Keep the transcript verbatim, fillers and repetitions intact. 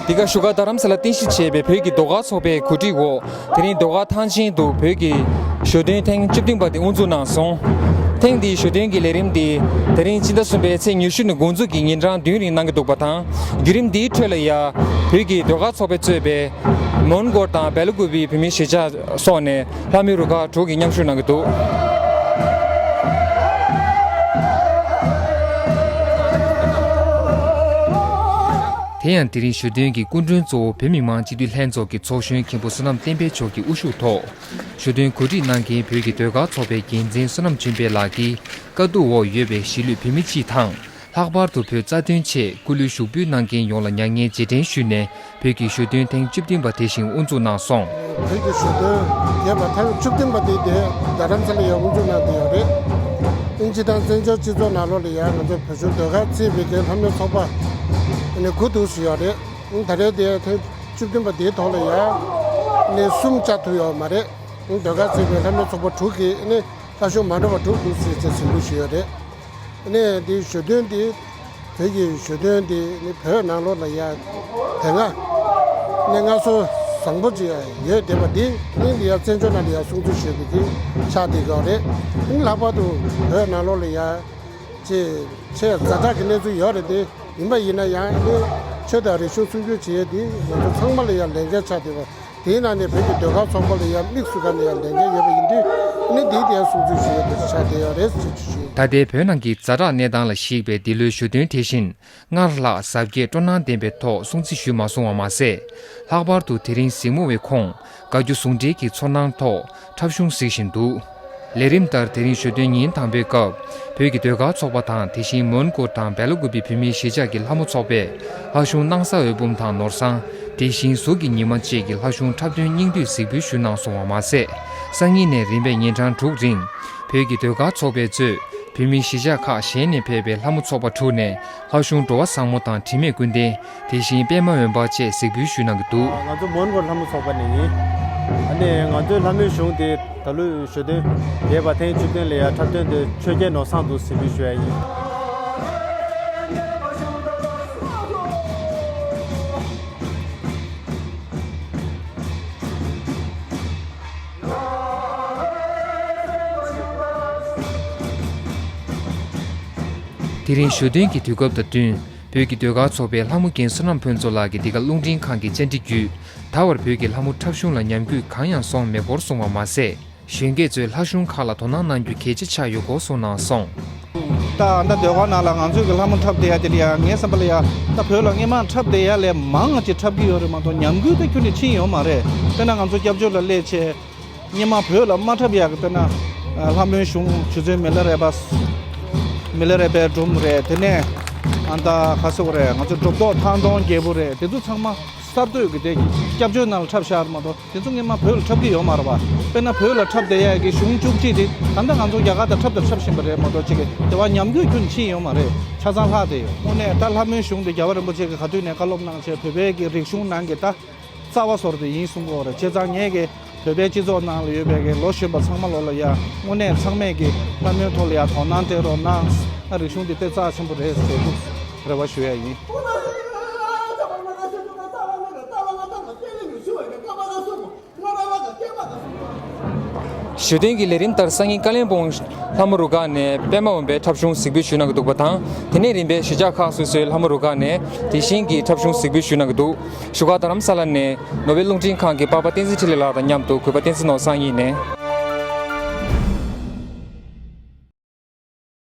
འདི་ག་བཞུགས་སྒར་རྡ་རམ་ས་ལ་རྟེན་གཞི་བྱས་པའི་བོད་ཀྱི་ཟློས་གར་ཚོགས་པའི་གོ་སྒྲིག་འོག་དེ་རིང་ཟློས་གར་ཐང་ཆེན་དུ་བོད་ཀྱི་ཞོ་སྟོན་ཐེངས་བཅུ་བདུན་པ་དེ་དབུ་འཛུགས་གནང་སོང་། ཐེངས་འདིའི་ཞོ་སྟོན་གྱི་ལས་རིམ་འདི་དེ་རིང་སྤྱི་ཟླ་གསུམ་པའི་ཚེས་ཉི་ཤུ་ནས་འགོ་འཛུགས་ཀྱིས་ཉིན་གྲངས་བདུན་རིང་གནང་གི་འདུག་པ་དང་། བརྒྱུད་རིམ་འདིའི་ཁྲོད་ལ་ཡ་བོད་ཀྱི་ཟློས་གར་ཚོགས་པས་གཙོས་པའི་མོན་གྷོ་དང་སྦེལ་ཀོབ་བི་བོད་མིའི་གཞིས་ཆགས་སོགས་ནས་ལྷ་མོའི་རུ་ཁག་དྲུག་གིས་མཉམ་ཞུགས་གནང་གི་འདུག། དེ་ཡང་དེ་རིང་ཞོ་སྟོན་གྱི་སྐུ་མགྲོན་གཙོ་བོ་བོད་མི་མང་སྤྱི་འཐུས་ལྷན་ཚོགས་ཀྱི་ཚོགས་གཞོན་མཁན་པོ་བསོད་ནམས་བསྟན་འཕེལ་མཆོག་གི་དབུ་བཞུགས་ཐོག་ཞོ་སྟོན་གོ་སྒྲིག་གནང་མཁན་བོད་ཀྱི་ཟློས་གར་ཚོགས་པའི་འགན་འཛིན་བསོད་ནམས་ཆོས་འཕེལ་ལགས་ཀྱིས་བཀའ་བསྡུར་འོག་ཡོད་པའི་གཞིས་ལུས་བོད་མི་སྤྱི་དང་། ལྷག་པར་དུ་བོད་རྩ་དོན་ཆེད་སྐུ་ལུས་ཞུགས་འབུལ་གནང་མཁན་ཡོངས་ལ་མྱ་ངན་རྗེས་དྲན་ཞུས་ནས། བོད་ཀྱི་ཞོ་སྟོན་ཐེངས་བཅུ་བདུན་པ་དེ་བཞིན་དབུ་འཛུགས་གནང་སོང་། བོད་ཀྱི་ཞོ་སྟོན་རྒྱས་པ་ཐེངས་བཅུ་བདུན་པ་དེ་དེ་རྡ་རམ་ས་ལ་ཡང་དབུ་འཛུགས་གནང་བསྡད་ཡོད་རེད། ཨིན་ཇི་དང་བཙན་བྱོལ་སྤྱི་ཚོགས་ནང་ལོགས་ལ་ཡང་ང་ཚོ་བོད་གཞུང་ཟློས་གར་རྩེད་པའི་གི་ལྷ་མོའི་ཚོགས་པ་ནི་དགུ་འདུག་ཞུ་ཡོད་རེད། ད་རེས་དེ་ཐེངས་བཅུ་བདུན་པ་དེའི་ཐོག་ལ་ཡང་ནི་གསུམ་བཅར་ཐུབ་ཡོད་མ་རེད། ཟློས་གར་རྩེད་པའི་ལྷ་མོའི་ཚོགས་པ་དྲུག་གིས་ནི་ལྷ་གཞུང་མ་འདྲ་བ་དྲུག་འདུག་ཟེར་ཅེས་གསུང་གི་ཞུ་ཡོད་རེད། ནས་འདི་ཞོ་སྟོན་འདི་བོད་ཀྱི་ཞོ་སྟོན་འདི་ནི་བོད་ནང་ལོགས་ལ་ཡ་དེ་སྔ་ནས་སྔ་སོ་བཟང་པོ་ཅིག་ཡོད་བསྡད་པ་འདི་ནི་འདི་ཡ་བཙན་བྱོལ་ནང་ལ་ཡ་སྲུང་བརྩི་ཞུས་པའི་གི་ཆགས་བསྡད་ཡོད་རེད། ནི་ལྷག་པར་དུ་བོད་ནང་ལོགས་ལ་ཡ་ཅེས་ཆེས་ཛ་དྲག་གི་གནས་ཚུལ་ཡོད་རེད་དེ། ཡིན་པ་ཡིན་ན་ཡང་ནི་ཆོས་དང་རིག་གཞུང་སྲུང་སྐྱོབ་བྱེད་ཡས་འདི་ང་ཚོ་ཚང་མ་ལ་ཡང་ལས་འགན་ཆགས་བསྡད་པ། དེའི་ནང་ནས་བོད་ཀྱི་ཟློས་གར་ཚོགས་པ་ལ་ཡང་དམིགས་སུ་བཀར་ནས་ཡང་ལས་འགན་ཡོད་པ་ཡིན་དུས་ནི་འདིའི་ཐད་སྲུང་བརྩི་ཞུ་ཡ་དེ་ཆགས་བསྡད་ཡོད་རེད་ཅེས་ཞུ། ད་ལྟའི་བོད་ནང་གི་ཛ་དྲག་གནས་སྟངས་ལ་གཞིགས་པའི་འདི་ལོའི་ཞོ་སྟོན་དེ་བཞིན་སྔར་ལྷག་གཟབ་རྒྱས་སྤྲོ་སྣང་ལྡན་པའི་ཐོག་སྲུང་བརྩི་ཞུས་མ་སོང་བ་མ་ཟད། ལྷག་པར་དུ་དེ་རིང་གཟིགས་མོ་བའི་ཁོངས་དགའ་སྐྱོ་ཟུང་འབྲེལ་གྱི་ཚོར་སྣང་ཐོག་འཁྲབ་གཞུང་གཟིགས་བཞིན་འདུག། ལས་རིམ་ལྟར་དེ་རིང་ཞོ་སྟོན་ཉིན་དང་པོའི་སྐབས་བོད་ཀྱི་ཟློས་གར་ཚོགས་པ་དང་དེ་བཞིན་མོན་གྷོ་དང་སྦེལ་ཀོབ་བི་བོད་མིའི་གཞིས་ཆགས་ཀྱི་ལྷ་མོ་ཚོགས་པས་ལྷ་གཞུང་སྣང་ས་འོད་འབུམ་དང་ནོར་བཟང་། དེ་བཞིན་གཟུགས་ཀྱི་ཉི་མ་བཅས་ཀྱི་ལྷ་གཞུང་འཁྲབ་སྟོན་སྙིང་བསྡུས་གཟིགས་འབུལ་ཞུས་གནང་སོང་བ་མ་ཟད། སང་ཉིན་ནས་རིམ་པས་ཉིན་གྲངས་དྲུག་རིང་བོད་ཀྱི་ཟློས་གར་ཚོགས་པས་གཙོས་བོད་མིའི་གཞིས་ཆགས་ཁག་གཞན་ནས་ཕེབས་པའི་ལྷ་མོ་ཚོགས་པ་དྲུག་ནས་ལྷ་གཞུང་འགྲོ་བ་བཟང་མོ་དང་དྲི་མེད་ཀུན་ལྡན། དེ་བཞིན་པད་མ་འོད་འབར་བཅས་གཟིགས་འབུལ་ཞུས་གནང་གི་འདུག། ང་ཚོ་མོན་གྷོ་ལྷ་མོ་ཚོགས་པ་ནས་ཡིན། ཨ་ནི་ང་ཚོའི་ལྷ་མོའི་གཞུང་དེ་ད་ལོའི་ཞོ་སྟོན་རྒྱས་པ་ཐེངས་བཅུ་བདུན་ལ་ཡང་འཁྲབ་སྟོན་དེ་ཆོས་རྒྱལ་ནོར་བཟང་དུ་གཟིགས་འབུལ་ཞུ་ཡ་ཡིན། དེ་རིང་ཞོ་སྟོན་གྱི་དུས་སྐབས་དང་བསྟུན། བོད་ཀྱི་ཟློས་གར་ཚོགས་པའི་ལྷ་མོ་རྒན་བསོད་ནམས་ཕུན་ཚོགས་ལགས་ཀྱིས་འདི་ག་རླུང་འཕྲིན་ཁང་གི་བཅར་འདྲི་བརྒྱུད། ད་བར་བོད་ཀྱི་ལྷ་མོ་འཁྲབ་གཞུང་ལ་ཉམས་རྒུད་གང་ཡང་སོང་མེད་སྐོར་གསུངས་པ་མ་ཟད། གཞོན་སྐྱེས་ཚོས་ལྷ་གཞུང་ཁག་ལ་དོ་སྣང་གནང་རྒྱུ་གལ་ཆེ་ཆགས་ཡོད་སྐོར་གསུངས་གནང་སོང་། ད་ད་ཟློས་གར་ནང་ལ་ང་ཚོའི་གི་ལྷ་མོ་འཁྲབ་བསྡད་ཡ་དེ་ལ་ཡ་ངའི་བསམ་པ་ལ་ཡ་ད་བོད་ལ་སྔོན་མ་འཁྲབ་བསྡད་ཡ་ལས་མང་ཅིག་འཁྲབ་ཀྱི་ཡོད་རེད་མ་གཏོགས་ཉམས་རྒུད་ད་ཁྱོན་ནས་ཕྱིན་ཡོད་མ་རེད། དཔེར་ན་ང་ཚོ་སྐྱབས་བཅོལ་ལ་སླེབས་བྱས། སྔོན་མ་བོད་ལ་མ་འཁྲབ་ཡག་གི་དཔེར་ན། ལྷ་མོའི་གཞུང་ཆུ་ཚོད་མི་ལ་རས་པ། མི་ལ་རས་པའི་སྒྲུང་རེད། དེ་ནས་ཨ་ད་ག་ཟེར་དགོས་རེད། ང་ཚོ་གྲུབ་ཐོབ་ཐང་སྟོང་རྒྱལ་པོ་རེད། དེ་ཚོ་ཚང་མ་གསར་གཏོད་ཀྱི་དེ་སྐྱབས་བཅོལ་ནང་ལ་འཁྲབ་བཞག་རེད་མ་གཏོགས་དེ་ཚོ་སྔོན་མ་བོད་ལ་འཁྲབ་ཀྱི་ཡོད་མ་རེད་པ། དཔེར་ན་བོད་ལ་འཁྲབ་བསྡད་ཡག་གི་གཞུང་བཅུ་གཅིག་དེ་ད་ལྟ་ང་ཚོ་རྒྱ་གར་དང་འཁྲབ་དང་འཁྲབ་བཞིན་པ་རེད་མ་གཏོགས་ཅིག་གི་དེ་བ་ཉམས་རྒུད་ཁྱོན་ཕྱིན་ཡོད་མ་རེད། ཆ་ཚང་ལྷག་བསྡད་ཡོད། དངོས་གནས་ད་ལྷ་མོའི་གཞུང་དེ་རྒྱལ་བ་རིན་པོ་ཆེ་གི་ག་དུས་ནས་བཀའ་སློབ་གནང་བྱས་བོད་པའི་གི་རིག་གཞུང་ནང་གི་ད། རྩ་བ་ཟུར་དེ་ཡིན་གསུང་གི་ཡོད་རེད། བྱས་ཙང་ངས་ཀྱི་བོད་པའི་སྤྱི་ཚོགས་ནང་ལ་ཡོད་པའི་ཀྱི་ལོ་གཞོན་པ་ཚང་མ་ལོ་ལ་ཡ་དངོས་གནས་ཚང་མས་ཀྱི་ལྷ་མོའི་ཐོག་ལ་ཡ་དོ་སྣང་སྤྲད་རོགས་གནང་། ཨ་རིག་གཞུང་འདི་དཔེ་རྩ་ཆེན་པོ་རེད་ཟེར་རྒྱུ་རེ་བ་ཞུ་ཡ་ཡིན། ཞོ་སྟོན་གྱི་ལས་རིམ་ལྟར་སང་ཉིན་ཀ་ལན་སྦུག་ལྷ་མོ་རུ་ཁག་ནས་པད་མ་འོད་འབར་འཁྲབ་གཞུང་གཟིགས་འབུལ་ཞུས་གནང་གི་འདུག་པ་དང་། དེ་ནས་རིམ་པས་གཞིས་ཆགས་ཁག་སོ་སོའི་ལྷ་མོ་རུ་ཁག་ནས་དེ་བཞིན་གྱི་འཁྲབ་གཞུང་གཟིགས་འབུལ་ཞུས་གནང་གི་འདུག། བཞུགས་སྒར་རྡ་རམ་ས་ལ་ནས་ནོར་ཝེ་རླུང་འཕྲིན་ཁང་གི་པ་པ་བསྟན་འཛིན་འཕྲིན་ལས་ལགས་དང་མཉམ་དུ་གུས་པ་བསྟན་འཛིན་ནོར་བཟང་ཡིན་ནས།